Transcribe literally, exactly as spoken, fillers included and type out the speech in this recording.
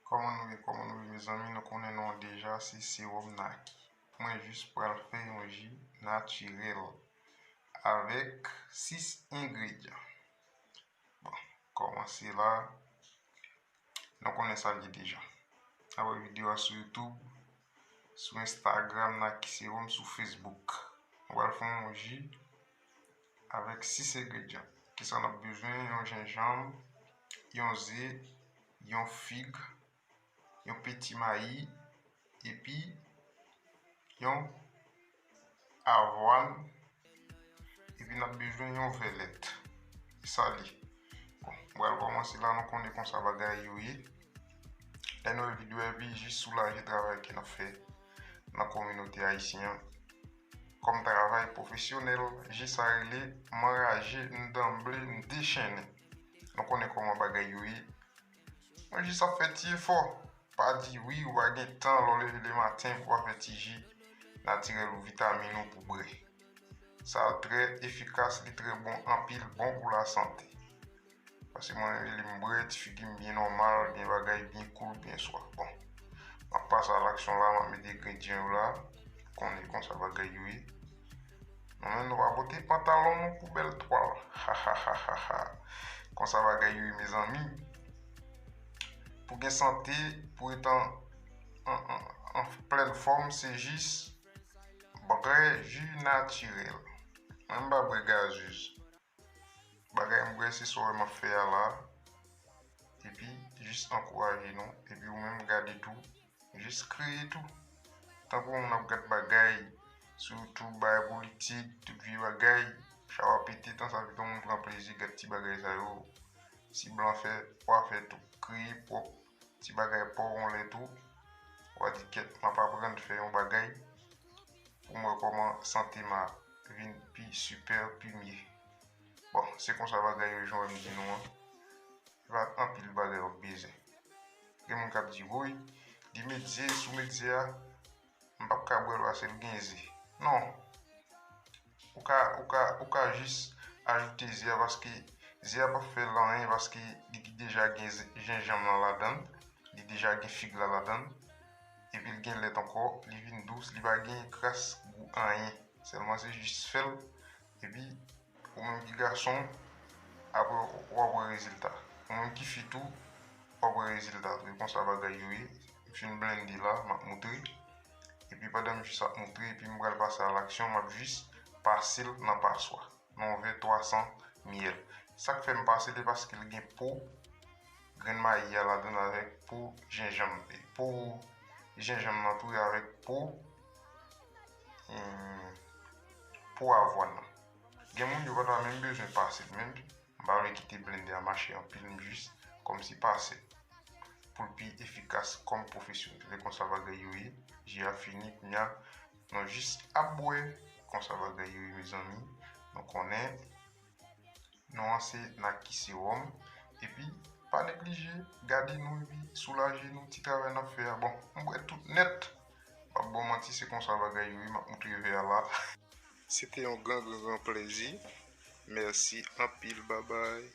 Kòman nou ye, kòman nou ye, mezanmi? Nou konnen non deja, se sewòm Naki. Mwen jis pral fè yon ji natirèl avèk sis engredyan. Bon, kòmanse la, nou konnen sa l ye deja. N ap wè videyo a sou YouTube, sou Instagram, Naki Serum, sou Facebook. Nou pral fè yon ji avèk sis engredyan. Kisa n ap bezwen? Yon jenjanm, yon ze, yon fig, yon peti mayi, epi yon avwàn, epi n ap bezwen yon vè lèt. E sa li. Bon, m pral kòmanse la, nou konnen konsa bagay yo ye. Lè nou wè videyo a, epi jis soulaje travay ke n ap fè nan kominote ayisyen an. Kòm travay pwofesyonèl, je sa rele m anraje, m danble, m dechennen. Nou konnen kòman bagay yo ye. Mwen jis ap fè ti efò. Pa di wi, ou pa gen tan lè w leve lematen pou w pa fè ti ji natirèl ou vitamin ou pou bwè. Sa trè efikas, li trè bon anpil, bon pou lasante. Paske mwen menm li m bwè, ti figi m byen nòmal, gen bagay byen cool, byen swaf. Bon, m ap pase a laksyon la, m ap mete engredyan yo la. Konnen konsa bagay yo ye. Nou menm nou pa pote pantalon nou pou bèl twal. Ha ha ha ha ha. Konsa bagay yo ye, mezanmi. Pou gen sante, pou ret an, an, an, an plèn fòm, se jis bwè ji natirèl. Mwen m pa bwè gazez. Bagay m bwè se sa w wè m ap fè a la. Epi jis ankouraje nou. Epi ou menm gade tou. Jis kreye tou. Tankou moun ap gad bagay sou YouTube, bagay politik, tout vye bagay, cha w ap pete, tan sa pito moun pran plezi gad ti bagay sa yo. Si blan fè, w a fè tou. Kreye pwòp ti bagay pa w yon lè tou. W a di kèt, m ap aprann fè yon bagay pou m wè kòman sante m a vin pi sipè, pi mye. Bon, se konsa bagay yo, jan w wè m di nou an. Se pa anpil bagay w ap bezwen. Gen moun k ap di, woy, li met ze, si w met ze a, m p ap ka bwè l paske l gen ze. Non. Ou ka, ou ka, ou ka jis ajoute ze a paske ze a p ap fè l anyen paske li deja gen ze, jenjanm lan ladan l. Li deja gen fig la ladan l. Epi l gen lèt ankò, li vin dous, li pa gen kras gou anyen. Sèlman se jis fè l. Epi ou menm ki gason, apre w ap wè rezilta. Ou menm ki fi tou, w ap wè rezilta tou. E konsa bagay yo ye. M fin blende la, m ap moutre. Epi pandan m jis ap moutre, epi m pral pase a laksyon, m ap jis pase l nan paswa. Nan yon vè twa san mililitrè. Sa k fè m pase l, se paske l gen po grenn mayi a ladan l avèk po jenjanm. Po jenjanm nan tou avèk po, hmm, po avwàn nan. Gen moun yo pa ta menm bezwen pase l menm. M pa vle kite blendè a mache anpil, m jis kòmsi pase l pou l pi efikas kòm pwofesyonèl. Se konsa bagay yo ye. Ji a fini, kounye a, nou jis ap bwè. Konsa bagay yo ye, mezanmi. Nou konnen, non an se Naki Serum. Epi, pa neglije, gade nou epi soulaje nou ti travay n ap fè a. Bon, m bwè tout nèt. M p ap ba w manti, se konsa bagay yo ye, m ap moutre vè a la. Se te yon gran, gran, gran plèzi. Mèsi anpil, babay.